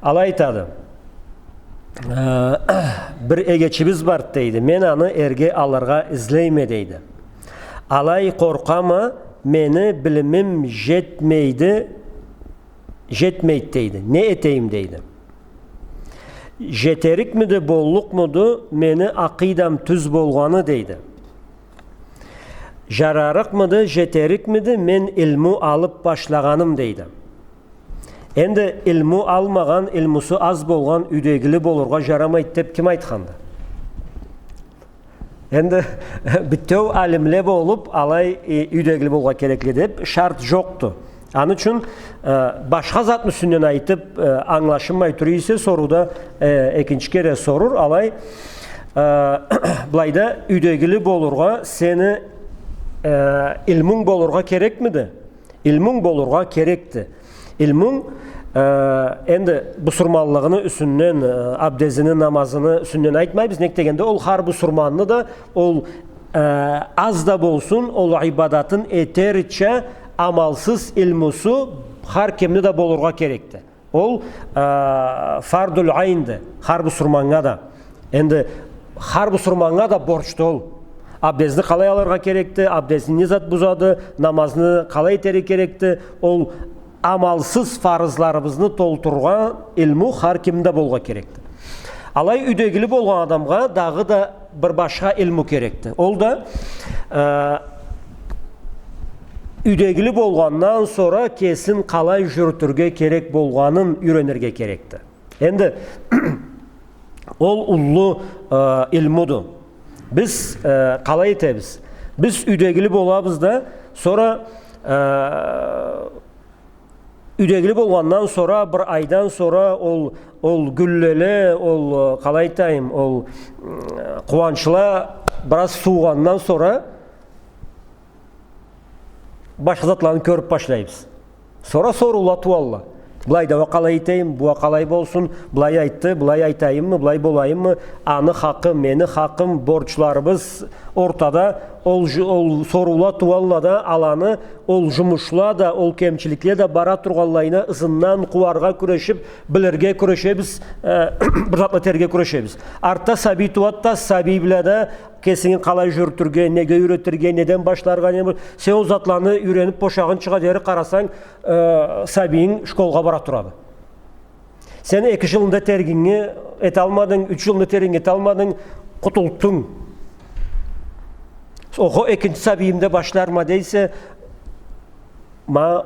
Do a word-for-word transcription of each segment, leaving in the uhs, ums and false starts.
Алай айтады. Э, бир эгечибиз барды, дейди. Мен аны эрге алыргъа излейме, дейди. Алай къоркъама, мени билимим жетмейди, жетмейди, дейди. Не этейим, дейди. Жетерикмиди, боллукъмуду мени акъыйдам тюз болгъаны, дейди. Жарарыкъмыды, жетерикмиди мен илму алып башлагъаным, дейди. Энди илму алмагъан, илмусу аз болгъан юйдегили болургъа жарамайды деп ким айтханды? Энди бютеу алимле болуп, алай, э, юйдегили болургъа керекли деп шарт жокъду. Аны ючюн, э, башха затны юсюнден айтып, э, ангылашылмай тура эсе, сорууда, э, экинчи кере сорур, алай, э, былайда юйдегили болургъа сени, э, илмунг болургъа керекмиди? Илмунг болургъа керекди. Илмунг, э, энди бусурманлыгъыны юсюнден, э, абдезини, намазыны юсюнден айтмайбыз. Нек дегенде, ол хар бусурманны да, ол, э, аз да болсун, ол ибадатын этерча амалсыз илмусу хар кимни да болургъа керекди. Ол, э, фардул айнды, хар бусурманнга да. Энди хар бусурманнга да борчду ол. Абдезни къалай алыргъа керекди, абдезни не зат бузады, намазны къалай этерге керекди, ол амалсыз фарызларыбызны толтурургъа илму хар кимде болургъа керекди. Алай юйдегили болгъан адамгъа дагъыда бир башха илму керекди. Ол да, э, юйдегили болгъандан сора кесин къалай жюрютюрге керек болгъанын юйренирге керекди. Энди ол уллу, э, илмуду. Биз, э, къалай этебиз? Биз юйдегили болабыз да, сора, э, юйдегили болгъандан сора, бир айдан сора ол, ол гюллеле, ол, э, къалай айтайым, ол, м, къууанчла бир аз суугъандан сора, башха затланы кёрюп башлайбыз. Сора соруула тууалла. Былайда уа къалай этейим, бу уа къалай болсун, былай айтды, былай айтайыммы, былай болайыммы, аны хакъы, мени хакъым, борчларыбыз ортада, ол жу-, ол соруула тууалла да, аланы, ол жумушла да, ол кемчиликле да бара тургъанлайына ызындан къууаргъа кюрешип, билирге кюрешебиз, э, бир затла этерге кюрешебиз. Артда сабий тууады да, сабий бла да кесинги къалай жюрютюрге, неге юйретирге, неден башларгъа, не бу-, сен ол затланы юйренип бошагъынчыгъа дери къарасанг, э, сабийинг школгъа бара турады. Сен эки жылны да тергинги эталмадынг, юч жылны тергинги эталмадынг, къутулдунг. Охо, экинчи сабийимде башларма дейсе, ма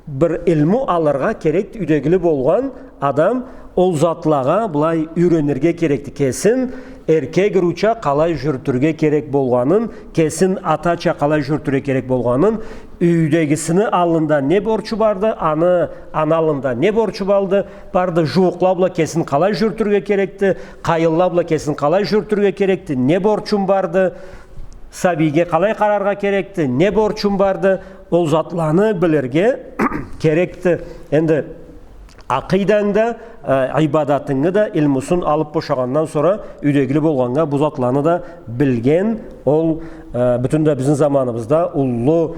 бир илму алыргъа керекди, юйдегили болгъан адам ол затлагъа былай юйренирге керекди. Кесин эркек ырыуча къалай жюрютюрге керек болгъанын, кесин атача къалай жюрютюрге керек болгъанын, юйдегисини аллында не борчу барды, аны, аны аллында не борчу барды, барды, жууукъла бла кесин къалай жюрютюрге керекди, къайынла бла кесин къалай жюрютюрге керекди, не борчум барды, сабийге къалай къараргъа керекди, не борчум барды, ол затланы билирге керекди. Энди акъыйданг да, э, ибадатынгы да илмусун алып бошагъандан сора юйдегили болгъаннга бу затланы да билген, ол, э, бютюн да бизни заманыбызда уллу,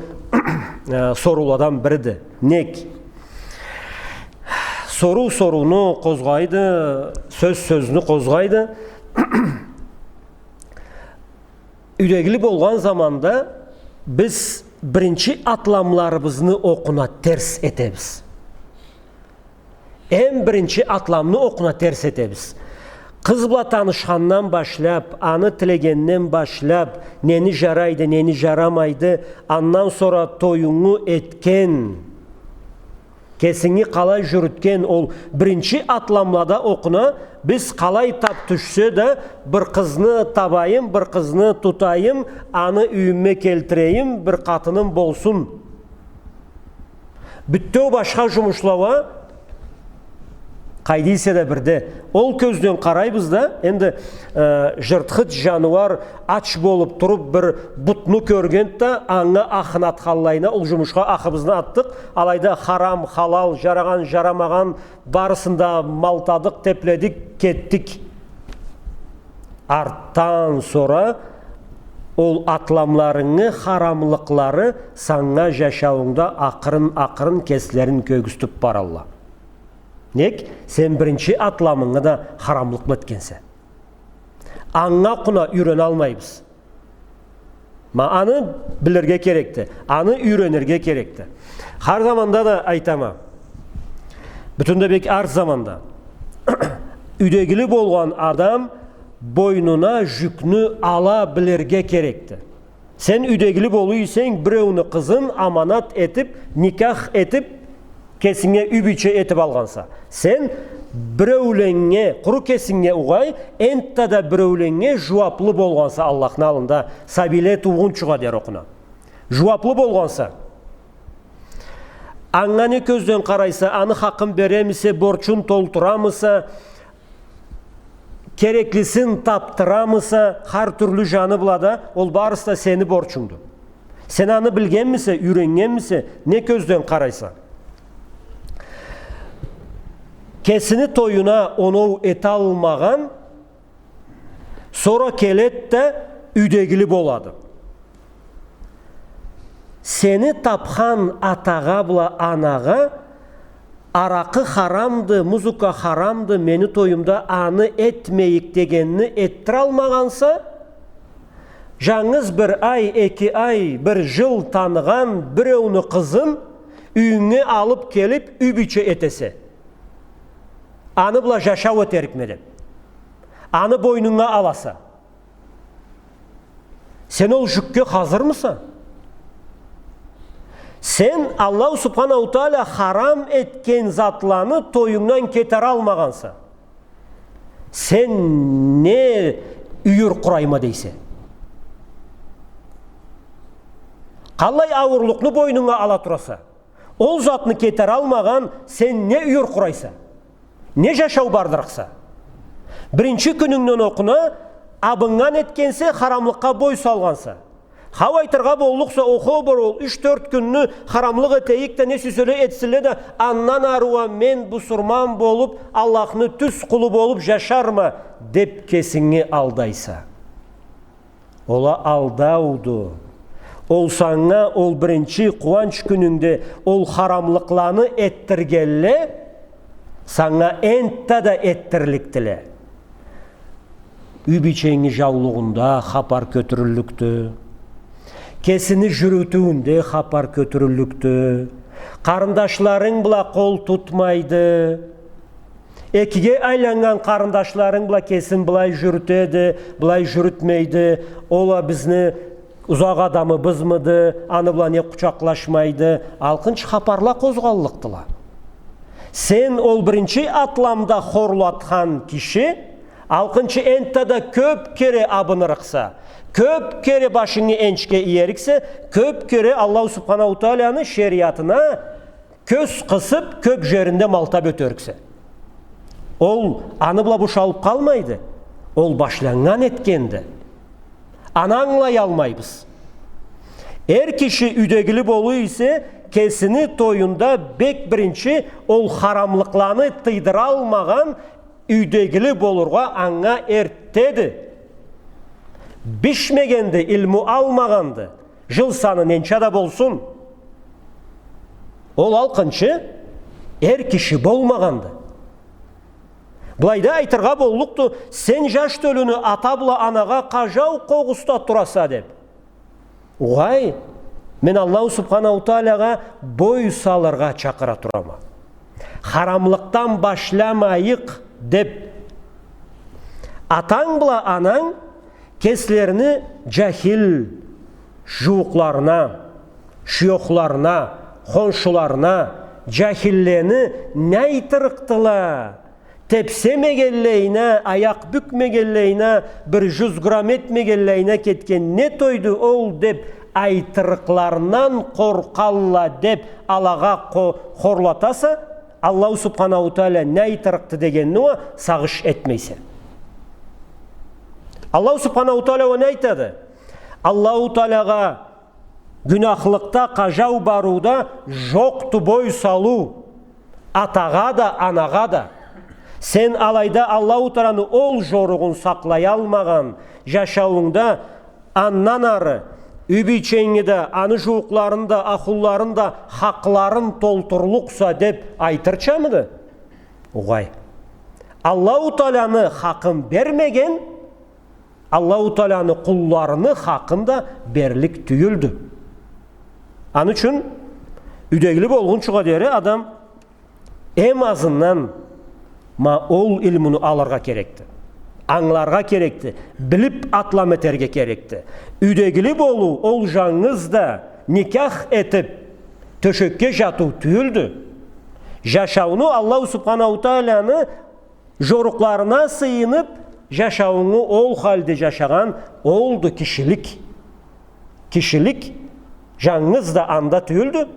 э, сорууладан бириди. Нек? Соруу сорууну къозгъайды, сёз сёзню къозгъайды. Юйдегили болгъан заманда биз биринчи атламларыбызны окъуна терс этебиз. Эм биринчи атламны окъуна терс этебиз. Къыз бла танышхандан башлап, аны тилегенден башлап, нени жарайды, нени жарамайды, андан сора тоюнгу этген, кесинги къалай жюрютген, ол биринчи атламлада окъуна биз къалай тап тюшсе да, бир къызны табайым, бир къызны тутайым, аны юйюме келтирейим, бир къатыным болсун. Бютеу башха жумушла уа къайда эсе да бирде. Ол кёзден къарайбыз да, энди, э, жыртхыч жаныуар ач болуп туруп бир бутну кёргенди да, анга ахын атханлайына, ол жумушха ахыбызны атдыкъ. Алайда харам, халал, жарагъан, жарамагъан, барысын да малтадыкъ, тепледик, кетдик. Артдан сора ол атламларынгы харамлыкълары санга жашауунгда акъырын-акъырын кеслерин кёргюзтюп баралла. Нек, сен биринчи атламынгы да харамлыкъ бла этгенсе. Анга окъуна юйренелмейбиз. Ма аны билирге керекди. Аны юйренирге керекди. Хар заманда да айтама. Бютюн да бек арт заманда. Юйдегили болгъан адам бойнуна жюкню ала билирге керекди. Сен юйдегили болуй эсенг, биреуню къызын аманат этип, никях этип, кесинге юй бийче этип алгъанса. Сен биреуленнге, къуру кесинге угъай, энтта да биреуленнге жууаплы болгъанса Аллахны аллында, сабийле туугъунчугъа дери окъуна. Жууаплы болгъанса. Анга не кёзден къарайса, аны хакъын беремисе, борчун толтурамыса, кереклисин тапдырамыса, хар тюрлю жаны бла да, ол барысы да сени борчунгду. Сен аны билгенмисе, юйреннгенмисе, не кёзден къарайса. Кесини тоюна оноу эталмагъан, сора келед да юйдегили болады. Сени тапхан атагъа бла анагъа аракъы харамды, музыка харамды, мени тоюмда аны этмейик дегенни этдиралмагъанса, жангыз бир ай, эки ай, бир жыл таныгъан биреуню къызын юйюнге алып келип, юй бийче этесе. Аны бла жашау этерикме деп. Аны бойнунга аласа. Сен ол жюкге хазырмыса? Сен Аллаху Субханаху Тааля харам этген затланы тоюнгдан кетералмагъанса. Сен не юйюр къурайма дейсе? Къаллай ауурлукъну бойнунга ала тураса? Ол затны кетералмагъан сен не юйюр къурайса? Не жашау бардырыкъса? Биринчи кюнюнгден окъуна абыннган этгенсе, харамлыкъгъа бой салгъанса. Хау, айтыргъа боллукъса, охо, бир ол юч-тёрт кюнню харамлыкъ этейик да, не сюйселе этсинле да, андан ары уа мен бусурман болуп, Аллахны тюз къулу болуп жашарма, деп кесинги алдайса. Ол а алдауду. Ол санга ол биринчи къууанч кюнюнгде ол харамлыкъланы этдиргенле, санга энтта да этдирликдиле. Юй бийченги жаулугъунда хапар кётюрюллюкдю. Кесини жюрютюуюнде хапар кётюрюллюкдю. Къарындашларынг бла къол тутмайды. Экиге айланнган къарындашларынг бла кесин былай жюрютеди, былай жюрютмейди, ол а бизни узакъ адамыбызмыды, аны бла не къучакълашмайды, алкъынчы хапарла къозгъаллыкъдыла. Сен ол биринчи атламда хорлатхан киши, алкъынчы энтта да кёп кере абынырыкъса, кёп кере башынгы энчге иериксе, кёп кере Аллаху Субханаху Тааляны шериатына кёз къысып, кёп жеринде малтап ётериксе. Ол аны бла бушалып къалмайды. Ол башланнган этгенди. Аны ангылаялмайбыз. Эр киши юйдегили болуй эсе, кесини тоюнда бек биринчи ол харамлыкъланы тыйдыралмагъан юйдегили болургъа анга эртдеди. Бишмегенди, илму алмагъанды. Жыл саны ненча да болсун. Ол алкъынчы эр киши болмагъанды. Былайда айтыргъа боллукъду, сен жаш тёлюню ата бла анагъа къажау къогъуста тураса деп. Угъай, мен Аллаху Субханаху Таалягъа бой салыргъа чакъыра турама. Харамлыкъдан башламайыкъ деп. Атанг бла ананг кеслерини жахил жууукъларына, шуёхларына, хоншуларына, жахиллени не айтырыкъдыла? Тепсемегенлейине, аякъ бюкмегенлейине, бир жюз грамм этмегенлейине кетген не тойду ол деп айтырыкъларындан къоркъалла деп алагъа къо-, хорлатаса, Аллаху Субханаху Тааля не айтырыкъды дегенни уа сагъыш этмейсе. Аллаху Субханаху Тааля уа не айтады? Аллаху Таалягъа гюнахлыкъда, къажау барыуда жокъду бой салыу атагъа да, анагъа да. Сен алайда Аллаху Тааланы ол жоругъун сакълаялмагъан жашауунгда, андан ары юй бийченги да, аны жууукъларыны да, ахлуларыны да хакъларын толтурлукъса деп айтырчамыды? Угъай. Аллаху Тааланы хакъын бермеген, Аллаху Тааланы къулларыны хакъын да берлик тюйюлдю. Аны ючюн юйдегили болгъунчугъа дери адам эм азындан ма ол илмуну алыргъа керекди. Ангыларгъа керекди. Билип атлам этерге керекди. Юйдегили болуу ол жангыз да никях этип, тёшекге жатыу тюйюлдю. Жашауну Аллаху Субханаху Тааланы жорукъларына сыйынып, жашауунгу ол халде жашагъан олду кишилик. Кишилик жангыз да анда тюйюлдю,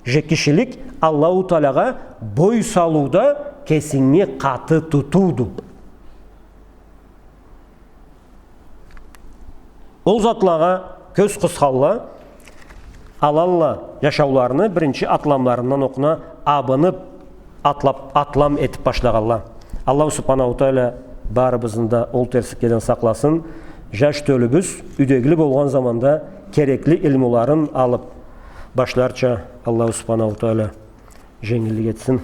же кишилик Аллаху Таалагъа бой салыуда кесинги къаты тутууду. Ол затлагъа кёз къысханла, алалла жашауларыны биринчи атламларындан окъуна абынып, атлап, атлам этип башлагъанла. Аллаху Субханаху Таала барыбызны да ол терсликледен сакъласын. Жаш тёлюбюз юйдегили болгъан заманда керекли илмуларын алып башларча Аллаху Субханаху Таала женгиллик этсин.